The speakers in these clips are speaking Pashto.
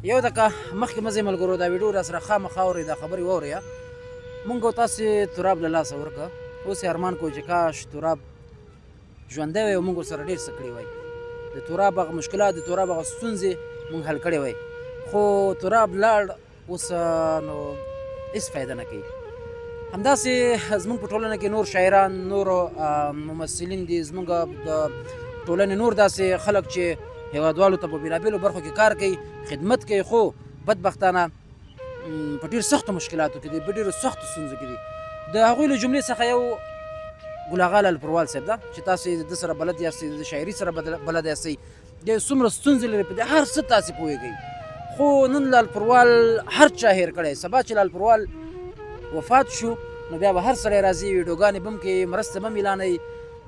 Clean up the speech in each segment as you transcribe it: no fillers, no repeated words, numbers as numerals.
یو دکه مخکې مزه ملګرو دا ویډیو را سره خامخا اورئ، دا خبرې واورئ. مونږ او تاسې تراب له لاسه ورکړه، اوس یې ارمان کوو چې کاش تراب ژوندی وای او مونږ ورسره ډېر څه کړي وای. د تراب هغه مشکلات، د تراب هغه ستونزې مونږ حل کړې وای، خو تراب لاړ اوس نو هېڅ فایده نه کوي. همداسې زمونږ په ټولنه کې نور شاعران، نور ممثلین دي، زمونږ د ټولنې نور داسې خلک چې هیوادوالو ته په بېلابېلو برخو کې کار کوي، خدمت کوي، خو بدبختانه په ډېر سختو مشکلاتو کې دي، په ډېرو سختو ستونزو کې دي. د هغوی له جملې څخه یو ګل اغا لالپروال صاحب ده چې تاسو د ده سره بلد یاستئ، د شاعري سره بلد یاستئ، دی څومره ستونزې لري په دې هر څه تاسې پوهېږئ. خو نن لالپروال هر چا هېر کړی، سبا چې لالپروال وفات شو نو بیا به هر سړی راځي، ویډیوګانې به هم کوي، مرسته به هم اعلانوي،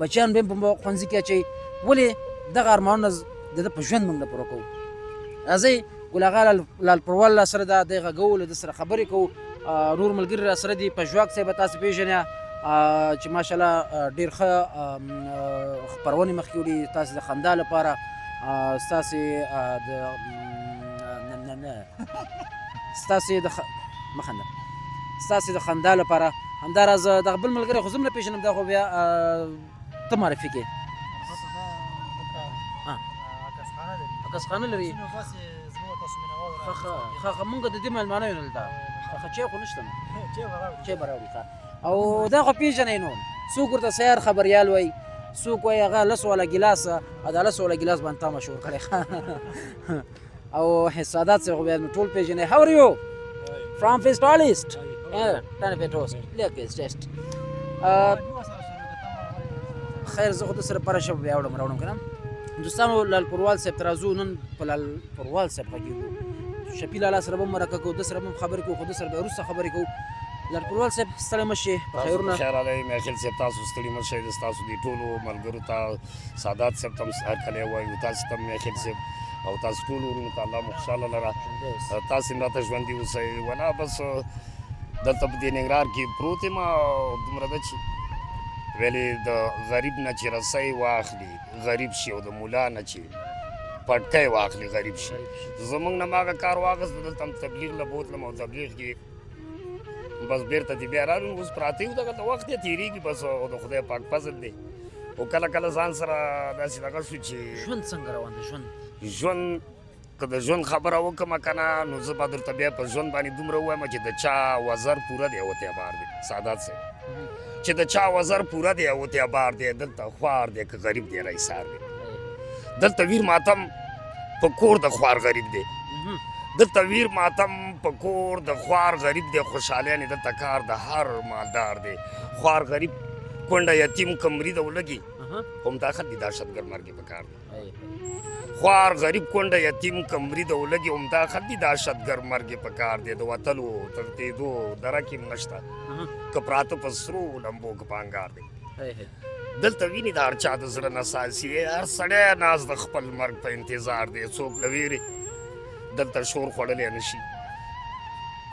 بچیان به هم په ښوونځي کې اچوي. ولې دغه ارمانونه د ده په ژوند موږ نه پوره کوو؟ راځئ ګل اغا لالپروال را سره ده، دی غږوو، له ده سره خبرې کوو. نور ملګري را سره دي، پژواک صاحب تاسې پېژنئ چې ماشاءالله ډېر ښه خپرونې مخکې وړي، تاسې د خندا لپاره، ستاسې د نه نه ستاسې د مه خنده، ستاسې د خندا لپاره. همداراز دغه بل ملګری خو زه هم نه پېژنم، دا خو بیا ته معرفي کې. عکسخانه لري. ښه ښه ښه، مونږ د دې مېلمانه یو دلته. ښه، چای خو نشته نو چای به راوړي. ښه، او دا خو پېژنئ نو، څوک ورته سیار خبریال وایي، څوک وایي هغه لس والا ګیلاس، او دا لس والا ګیلاس باندې تا مشهور کړی. او سادات صاحب خو بیا نو ټول پېژنئ. How are you? From Festivalist. Yeah, Toast. Look, it's just. خیر، زه خو د سره پره شپ بیا وړم راوړم کنه. دوستانو، لال پروال صاحب ته راځو، نن په لال پروال صاحب غږېږو. شفیع لالا سره به مرکه کوو، ده سره به هم خبرې کوو، خو ده سره بیا وروسته خبرې کوو. لال پروال صاحب ستړی مه شې، په خیرونه. خیر علی میاخیل صاحب، تاسو ستړي مه شئ. ستاسو دې ټولو ملګرو ته، سادات صاحب ته هم هرکلی وایو، تاسو ته هم میاخیل صاحب او تاسو ټولو وروڼو ته الله مو خوشحاله لره، تاسو هم راته ژوندي اوسئ. ولا بس دلته په دې ننګرهار کې پروت یم، او دومره ده چې ویلې د غریب نه چې رسۍ واخلي غریب شي، او د مولا نه چې پټکی واخلي غریب شي. زمونږ نه هغه کار واخیست، دلته هم تبلیغ له بوتلم، او تبلیغ کې بس بیرته دې بیا راغلو، اوس پراته یو، دغه وخت یې تېرېږي بس، او د خدای پاک فضل دی. او کله کله ځان سره داسې دغه شو چې ژوند څنګه روان دی؟ ژوند ژوند که د ژوند خبره وکړم که نه، نو زه به درته بیا په ژوند باندې دومره ووایم چې د چا وزر پوره دی او ته بار دی. سادات صاحب، چې د چا وزر پوره دی او ته بار دی، دلته خوار دی که غریب دی رئیسار دی. دلته ویر ماتم په کور د خوار غریب دی، دلته ویر ماتم په کور د خوار غریب دی، خوشحالیانې دلته کار د هر مالدار دی. خوار غریب کونډه یتیم کمري د ولګي هم دا خلک دي دهشتګر مرګ په کار دی. خوار غریب کونډه یتیم کمري د ولګي هم دا خلک دي دهشتګر مرګ په کار دی. د وتلو تښتېدو درک یې نشته، که پراته په سرو لمبو که په انګار دی. دلته ویني د هر چا د زړه نه څاڅي، هر سړی ناست د خپل مرګ په انتظار دی. څوک له ویرې دلته شور خوړلی نه شي،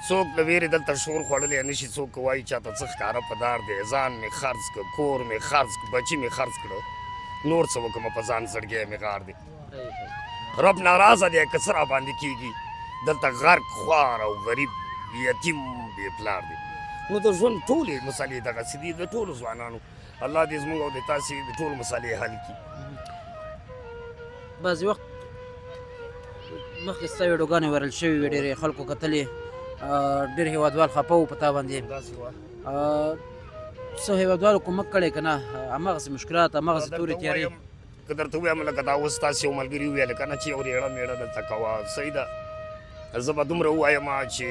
څوک له ویرې دلته شور خوړلی نه شي، څوک وایي چاته څه ښکاره په دار دی. ځان مې خرڅ که، کور مې خرڅ که، بچي مې خرڅ کړه، نور څه وکړم په ځان زړګی مې غار دی. رب ناراضه دی که څه را باندې کېږي، دلته غرق خوار او غریب یتیم بې پلار دی. نو د ژوند ټولې مسئلې دغسې دي، د ټولو ځوانانو الله دې زموږ او د تاسې د ټولو مسئلې حل کړي. بعضې وخت مخکې ستا ویډیوګانې وایرل شوې وې، ډېرې خلکو کتلې، ډېر هېوادوال خفه وو په تا باندې. څه هېوادوالو کومک کړی که نه؟ هماغسې مشکلات، هماغسې تورې تیارې. که درته ووایم لکه دا اوس تاسې یو ملګري وویل که نه چې یو ریړه میړه دلته کوه، صحیح ده. زه به دومره ووایم چې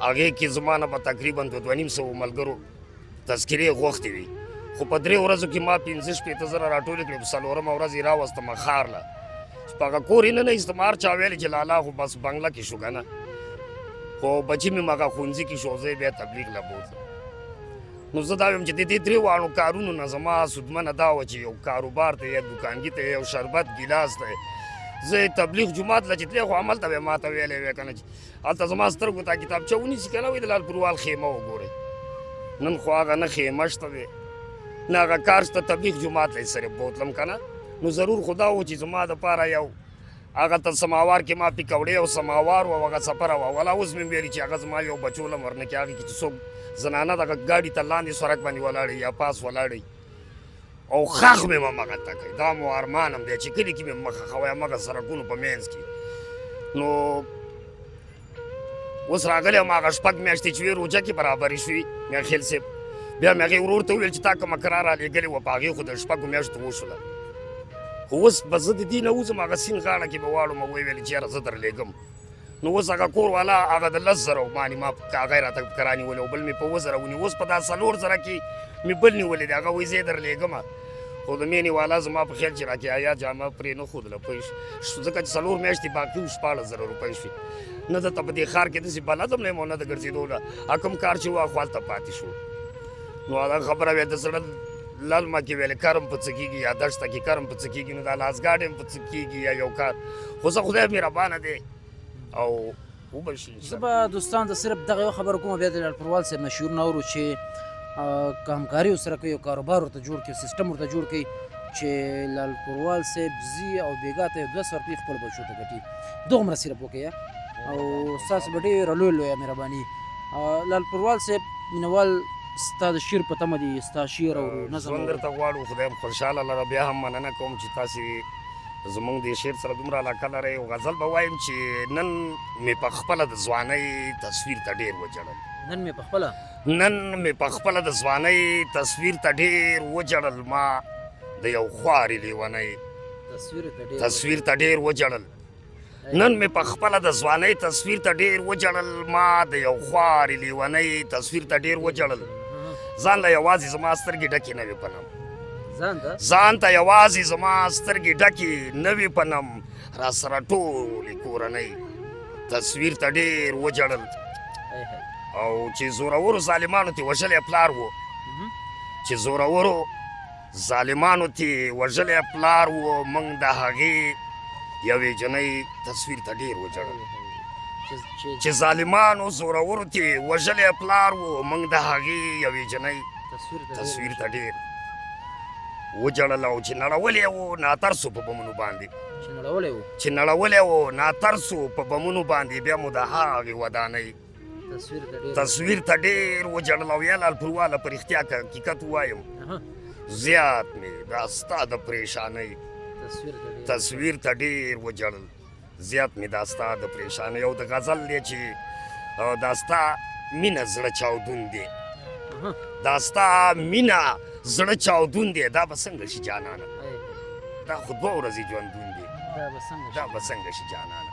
هغې کې زما نه به تقریبا دوه دوه نیم سوو ملګرو تذکرې غوښتې وي، خو په درې ورځو کې ما 65,000 راټولې کړې. په څلورمه ورځ یې راوستم ښار له، چې په هغه کور یې نه نه ایستم. هر چا ویل چې لالا خو بس بنګله کې شو که نه، خو بچي مې هغه ښوونځي کې شو، زه یې بیا تبلیغ له بوتلم. نو زه دا وایم چې د دې درې واړو کارونو نه زما سودمنه دا وه چې یو کاروبار ته یا دوکانګي ته یو شربت ګیلاس ته زه تبلیغ جومات له چې تللی، خو هملته به ما ته ویلی وی که نه چې هلته زما سترګو ته کتابچه ونیسي که نه، وایي د لال پروال خیمه وګورئ. نن خو هغه نه خیمه شته دی نه هغه کار شته، تبلیغ جومات له یې صرف بوتلم که نه. نو ضرور خو دا و چې زما دپاره یو هغه ته سماوار کې ما پکوړې او سماوار و، هغه سفره وه. ولا اوس مې ویلي چې هغه زما یو بچو لم ورنه کې، هغې کې چې څوک زنانه دغه ګاډي ته لاندې سړک باندې ولاړې یا پاس ولاړې او ښخ مې هم هغه ته کوي. دا مو ارمان هم دی چې کلي کې مې مخه ښه وای، همغه سړکونو په منځ کې. نو اوس راغلی یم، هغه شپږ میاشتې چې وې روژه کې برابرې شوې. میاخېل صاحب بیا مې هغې ورور ته وویل چې تا کومه کرا رالیږلې وه، په هغې خو د شپږو میاشتو وشوله، خو اوس به زه د دې نه وځم، هغه سیند غاړه کې به واړم. ویې ویل چې یاره زه درلېږم. نو اوس هغه کور والا هغه د 10,000 باندې ما هغه یې راته کرا نیولې او بل مې په 7,000 ونیو. اوس په دا 4,000 کې مې بل نیولې دی، هغه وایي زه یې درلېږم. خو د مینې والا زما په خیال چې راکې آیا جامه پرې نه ښودله، پوه شو، ځکه چې 4 میاشتې باقي وو، 16,000 روپۍ شوې. نه دلته په دې ښار کې داسې بلد هم نه یم او نه د ګرځېدو نه، کوم کار چې و هغه هلته پاتې شو. نو هغه خبره وې د زړه للمه کې ویل کرم په څه کېږي، یا دښته کې کرم په څه کېږي، نو دا لاسګاډی هم په څه کېږي یا یو کار. خو زه خدای مهربانه دی او وبه شي. زه به دوستان ته صرف دغه یو خبره کوم، بیا د لالپروال صاحب نه شعرونه اورو چې که همکاري ورسره کوي او کاروبار ورته جوړ کړي، سیستم ورته جوړ کړي چې لالپروال صاحب ځي او بېګا ته یو 200 روپۍ خپلو بچو ته ګټي، دغومره صرف وکړئ او ستاسو به ډېره لویه لویه مهرباني. لالپروال صاحب مینهوال ستا د شعر په تمه دي، ستا شعر او نظم ژوند درته غواړو، خدای هم خوشحاله لره. بیا هم مننه کوم چې تاسې زمونږ د شعر سره دومره علاقه لرئ. او غزل به وایم چې نن مې په خپله د ځوانۍ تصویر ته ډېر وژړل. نن مې په خپله نن مې په خپله د ځوانۍ تصویر ته ډېر وژړل. ما د یو خوارې لیونۍ تصویر ته ډېر وژړل. نن مې په خپله د ځوانۍ تصویر ته ډېر وژړل. ما د یو خوارې لیونۍ تصویر ته ډېر وژړل. ځان له یوازې زما سترګې ډکې نه وې په نم، ځان ته یوازې زما سترګې ډکې نه وې په نم، را سره ټولې کورنۍ تصویر ته ډېر وژړل. او چې زورورو ظالمانو ته وژلی پلار و، چې زورورو ظالمانو ته وژلی پلار و، موږ د هغې یوې جنۍ تصویر ته ډېر وژړل. چې ظالمانو زورورو ته وژلی پلار و، موږ د هغې یوې جنۍ تصویر ته ډېر وژړل. او چې نړولی و ناترسو په بمونو باندې، چې نړولی و ناترسو په بمونو باندې، بیا مو د هغې ودانۍ تصویر ته ډېر وژړل. او یا لالپرواله په رښتیا که حقیقت ووایم، زیات مې دا ستا د پریشانۍ تصویر ته ډېر وژړل. زیات مې دا ستا د پریشانۍ. او د غزل دی چې دا ستا مینه زړه چاودون دی، دا ستا مینه زړه چاودون دی، دا به څنګه شي جانانه، دا خو 2 ورځې ژوندون دی، دا به څنګه شي جانانه،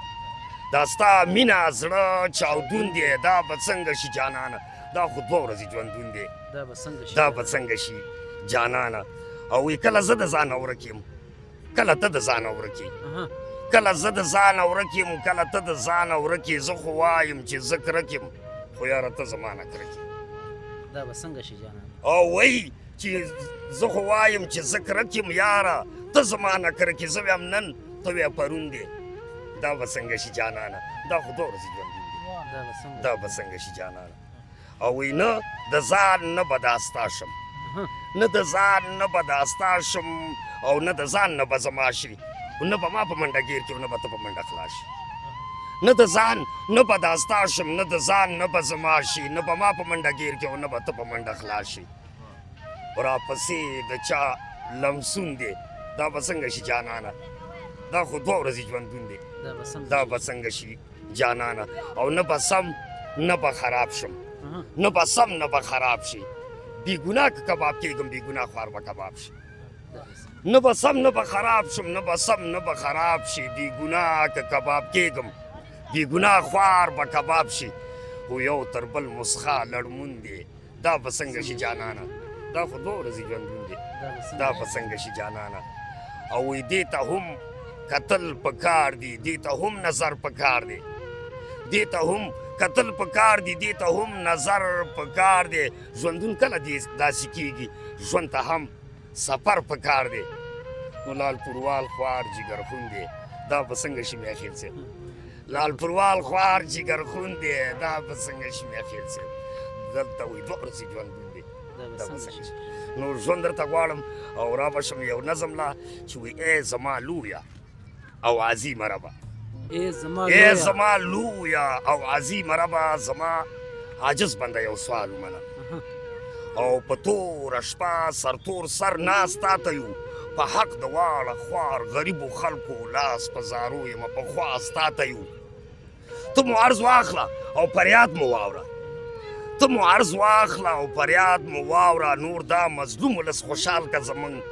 دا ستا مینه زړه چاودون دی، دا به څنګه شي جانانه، دا خو 2 ورځې ژوندون دی، دا به څنګه شي جانانه. او کله زه د ځانه ورک یم، کله ته د ځانه ورک یې، کله زه د ځانه ورک یم، کله ته د ځانه ورک یې، زه خو وایم چې زه کرک یم، خو یاره ته زما نه کرک یې. دا به څنګه شي جانانه؟ او وایي چې زه خو وایم چې زه کرک یم، یاره ته زما نه کرک یې، زه وایم نن ته وایې پرون دی، دا به څنګه شي جانانه، دا خو 2 ورځې ژوندون دی، دا به څنګه شي جانانه. او وایي نه د ځان نه به دا ستا شم، نه د ځان نه به دا ستا شم، او نه د ځان نه به زما شي، نه به ما په منډه ګیر کړي، نه به ته په منډه خلاص شي. نه د ځان نه به دا ستا شم، نه د ځان نه به زما شي، نه به ما په منډه ګیر کړي، او نه به ته په منډه خلاص شي. راپسې د چا لمسون دی، دا به څنګه شي جانانه، دا خو 2 ورځې ژوندون دی، دا به څنګه شي جانانه. او نه به سم نه به خراب شم، نه به سم نه به خراب شي، بې ګناه که کباب کېږم، بې ګناه خوار به کباب شي. نه به سم نه به خراب شم، نه به سم نه به خراب شي، بې ګناه که کباب کېږم، بې ګناه خوار به کباب شي. خو یو تر بل مسخا لړمون دی، دا به څنګه شي جانانه، دا خو 2 ورځې ژوندون دی، دا به څنګه شي جانانه. او وایي دې ته هم کتل پکار دي، دې ته هم نظر پکار دی، دې ته هم کتل پکار دي، دې ته هم نظر پکار دی. ژوندون کله دې داسې کېږي، ژوند ته هم سفر پکار دی. نو لالپوروال خوار جګرخون دی، دا به څنګه شي میاخېل صاحب، لالپوروال خوار جګرخون دی، دا به څنګه شي میاخېل صاحب، دلته وایي 2 ورځې ژوندون دی، دا به څنګه شي. نو ژوند درته غواړم او را به شم یو نظم لا چې وایي ای زما لویه، او عظیم ربه. ای زما ای لویه. زما لویه او عظیم ربه، زما عاجز بنده یو سوال ومنه. او په توره شپه سرتور سر ناست تاته یو، په حق د واړه خوار غریبو خلکو لاس په زارو یم، په خواست تاته یو. ته مو عرض واخله او فریاد مو واوره، ته مو عرض واخله او فریاد مو واوره. نور دا مظلوم ولس خوشحال که، زمونږ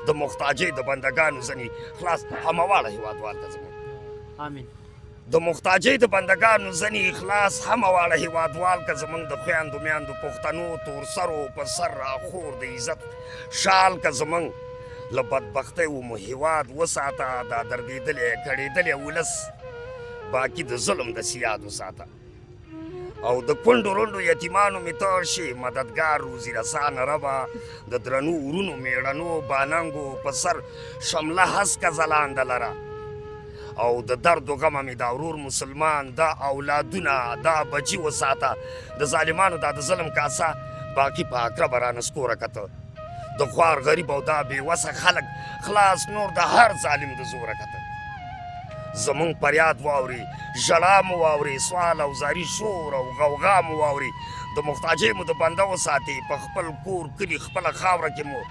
د محتاجۍ د بندګانو ځنې خلاص همه واړه هېوادوال که زمونږ. امین. د محتاجۍ د بندګانو ځنې اخلاص همه واړه هېوادوال که زمونږ د خویندو میندو پښتنو تور سرو په سر راخور د عزت شال که زمونږ له بدبختۍ مو هېواد وساته، دا دردېدلی کړېدلی ولس باقي د ظلم د سیاد وساته. او د کونډو رونډو یتیمانو مې ته شي مددګار روزي رسان ربه، د درنو ورونو میړنو باننګو په سر شمله هسکه ځلانده لره. او د درد و غمه مې دا ورور مسلمان دا اولادونه دا بچي وساته، د ظالمانو دا د ظلم کاسه باقي په عقربه رانسکوره کته. د خوار غریب او دا بې وسه خلک خلاص نور د هر ظالم د زوره کته. زمونږ فریاد واوري، ژړا مو واوري، سوال او زاري شور او غوغا مو واوري، د محتاجۍ مو د بنده وساتي، په خپل کور کلي خپله خاوره کې مو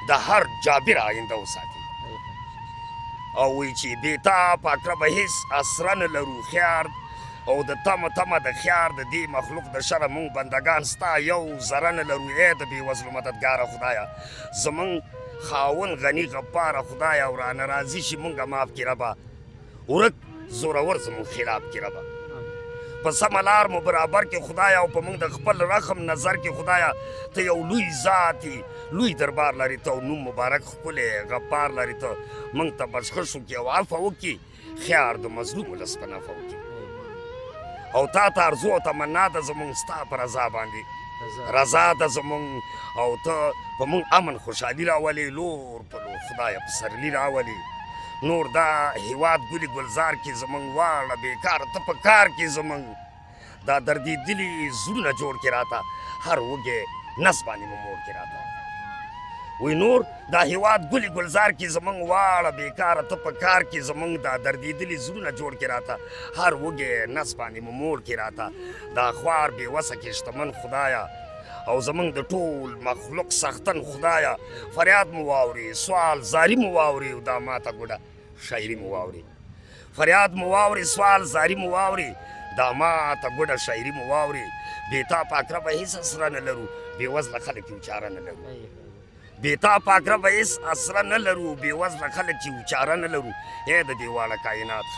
د هر جابر آینده وساتي. او وایي چې بې تا پاک ربه هېڅ اسره نه لرو، خیار او د تمه تمه د خیار د دې مخلوق د شره مونږ بندګان ستا یو ذره نه لرو. ای د بېوزلو مددګاره خدایه، زمونږ خاوند غني غفاره خدایه، او رانه راضي شي مونږه معاف کړي ربه، ورک زورور زمونږ خلاف کړي ربه، په سمه لار مو برابر کې خدایه، او په مونږ د خپل رحم نظر کې خدایه. ته یو لوی ذات یې، لوی دربار لرې ته، او نوم مبارک ښکلی غفار لرې ته. مونږ ته بخښش وکړي او عفو وکړي، خیار د مظلوم ولس په نفع وکړي. او تا ته ارزو او تمنا ده زمونږ ستا په رضا باندې، رضا ده زمونږ، او ته په مونږ امن خوشحالي راولې، لور په لور خدایه پسرلي راولې. نور دا هیواد ګلي ګلزار کې زمونږ واړه بېکاره ته په کار کې زمونږ دا دردېدلي زړونه جوړ کې راته، هر وږی نس باندې مو موړ کې راته. وی نور دا هیواد ګلي ګلزار کې زمونږ واړه بېکاره ته په کار کې زمونږ دا دردېدلي زړونه جوړ کې راته، هر وږی نس باندې مو موړ کې راته. دا خوار بې وسه کې شتمن خدایه، او زمونږ د ټول مخلوق سختن خدایه، فریاد مو واوري، سوال زاري مو واوري، او دا ماته ګوډه شاعري مو واوري. فریاد مو واوري، سوال زاري مو واوري، دا ماته ګوډه شاعري مو واوري. بې تا پاک ربه هېڅ اسره نه لرو، بېوزله خلک یو چاره نه لرو. بې تا پاک ربه هېڅ اسره نه لرو، بېوزله خلک یو چاره نه لرو. ای د دې واړه کاینات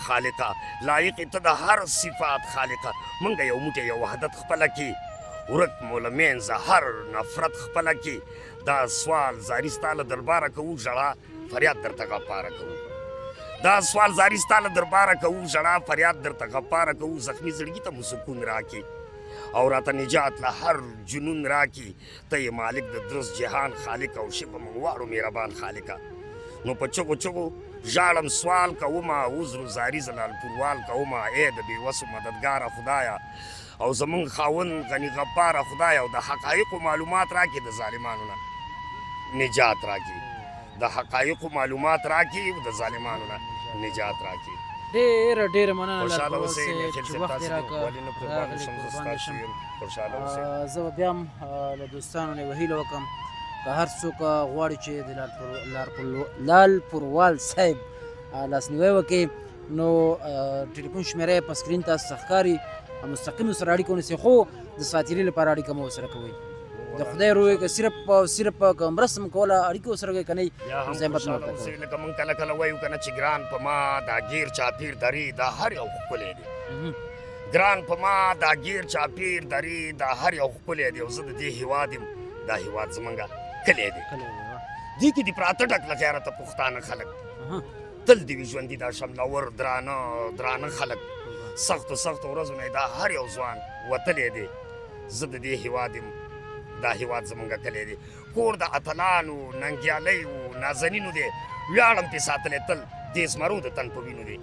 خالقه، لایق ته د هر صفات خالقه، مونږ یو موټی یو وحدت خپله کې، ورک مو له منځه هر نفرت خپله کې. دا سوال زاري ستا له درباره کوو، ژړا فریاد درته غپاره کوو. دا سوال زاري ستا له درباره کوو، ژړا فریاد درته غپاره کوو. زخمي زړګي ته مو سکون راکې، او راته نجات له هر جنون راکې. ته یې مالک د درست جهان خالق، او شي په موږ واړو مهربان خالقه. نو په چغو چغو ژاړم سوال کومه، عذر زاري زلال پوروال کومه. ای د بېوسو مددګاره خدایه، او زمونږ خاوند غني غفاره خدایه، او د حقایقو معلومات راکې، د ظالمانو نه نجات راکې. د حقایقو معلومات راکې، او د ظالمانو نه نجات راکې. ډېره ډېره مننه. خوشحاله اوسئ نخیل چې صاحب، وخت دې تاسو راکړ، ولې نه قربان راغلې، شم زه قربان دې ستاسو شم. یم. خوشحاله اوسئ. زه به بیا هم له دوستانو نه یوه هیله وکړم، که هر څوک غواړي چې د لال پروال صاحب لاسنیوی وکړي، نو ټلیفون شمېره یې په سکرین تاسو ته ښکاري، مستقیم سره اړیکه ونیسئ، خو د ساتیري لپاره اړیکه مه ورسره کوئ. د خدای روی که صرف او صرف که مرسته مو کوله اړیکه ورسره کوئ، که نه بیا هم زحمت مه خوشحاله ورته اوسئ. کوئ. لکه مونږ کله کله وایو که نه چې ګران په ما دا ګیر چاپیر درې دا هر یو ښکلی دی. ګران په ما دا ګیر چاپیر درې دا هر یو ښکلی دی، او زه د دې هیواد یم، دا هیواد زمونږ کلی دی. کلی دی، واه. دې کې دي پراته ډک له غیرته پښتانه خلک، تل دې وي ژوندي دا شملور درانه درانه خلک. سختو سختو ورځو نه دا هر یو ځوان وتلی دی. زه د دې هیواد یم، دا هیواد زمونږ کلی دی. کور د اتلانو ننګیالیو نازنینو دی، ویاړم پې ساتلی تل دې زمرو د تن په وینو دی.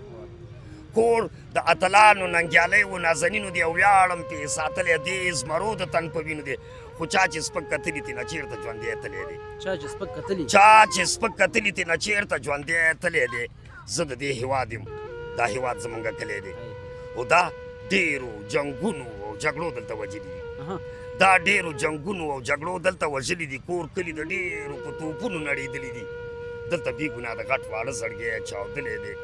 کور د اتلانو ننګیالیو نازنینو دی، او ویاړم پې ساتلی دې زمرو د تن په وینو دی. خو چا چې سپک کتلي ترې نه چېرته ژوندی تللی دی. چا چې سپک کتلي، چا چې سپک کتلي ترې نه چېرته ژوندی تللی دی. زه د دې هیواد یم، دا هیواد زمونږ کلی دی. او دا ډېرو جنګونو او جګړو دلته وژلي دي. دا ډېرو جنګونو او جګړو دلته وژلي دي. کور کلي د ډېرو په توپونو نړېدلي دي. دلته بې ګناه د غټ واړه زړګی چاودلی دی.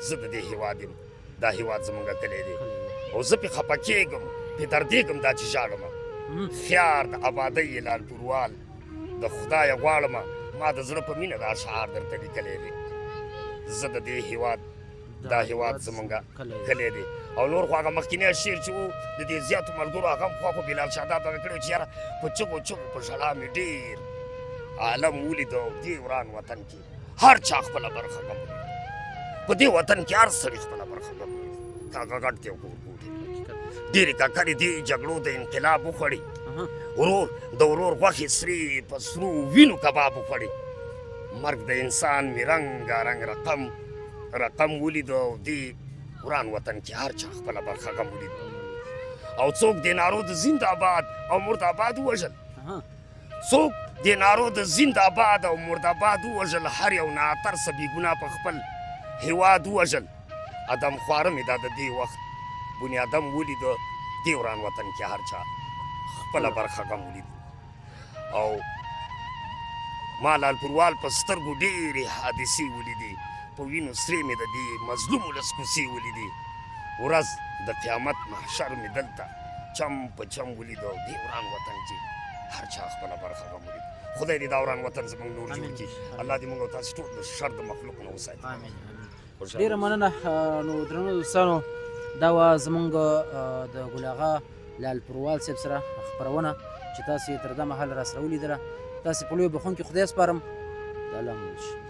زه د دې هیواد یم، دا هیواد زمونږ کلی دی. او زه پې خفه کېږم، پې دردېږم دا چې ژاړم. خیار د ابادۍ یې لالپوروال، د خدایه غواړم ما د زړه په مینه دا شعار درته لیکلی دی. زه د دې هیواد، دا هیواد زمونږ کلی دی. او نور خو هغه مخکینی شعر چې و د دې زیاتو ملګرو هغه هم خوا خو بلال شاداب دغه کړی چې یاره په چغو چغو په ژړا مې ډېر عالم ولید او دې وران وطن کې هر چا خپله برخه غم ولید. په دې وطن کې هر سړي خپله برخه غم ولید، که هغه غټ دی او که ورکوټ دی. ډېرې ککرې دې جګړو د انقلاب وخوړې، ورور د ورور غوښې سرې په سرو وینو کباب وخوړې. مرګ د انسان مې رنګارنګ رقم رقم ولید او دې وران وطن کې هر چا خپله برخه غم ولید. او څوک دې نارو د زنده آباد او مرد آباد ووژل، څوک دې نارو د زنده آباد او مرد آباد ووژل. هر یو ناترسه بېګناه په خپل هیواد ووژل. ادم خواره مې دا د دې وخت بنیادم ولید، دې وران وطن کې هر چا خپله برخه غم ولید. او ما لالپوروال په سترګو ډېرې حادثې ولیدې، په وینو سرې مې د دې مظلوم ولس کوڅې ولیدې. ورځ د قیامت محشر مې دلته چم په چم ولید او دې وران وطن کې هر چا خپله برخه غم ولید. خدای دې دا وران وطن زموږ نور جوړ کړي. الله دې موږ او تاسې ټول د شر د مخلوق نه وساتي. ډېره مننه. نو درنو دوستانو، دا وه زموږ د ګل اغا لال پروال صاحب سره خپرونه چې تاسې یې تر دا مهاله راسره ولیدله. تاسې په لوی بخښونکي خدای سپارم. د الله مو شي.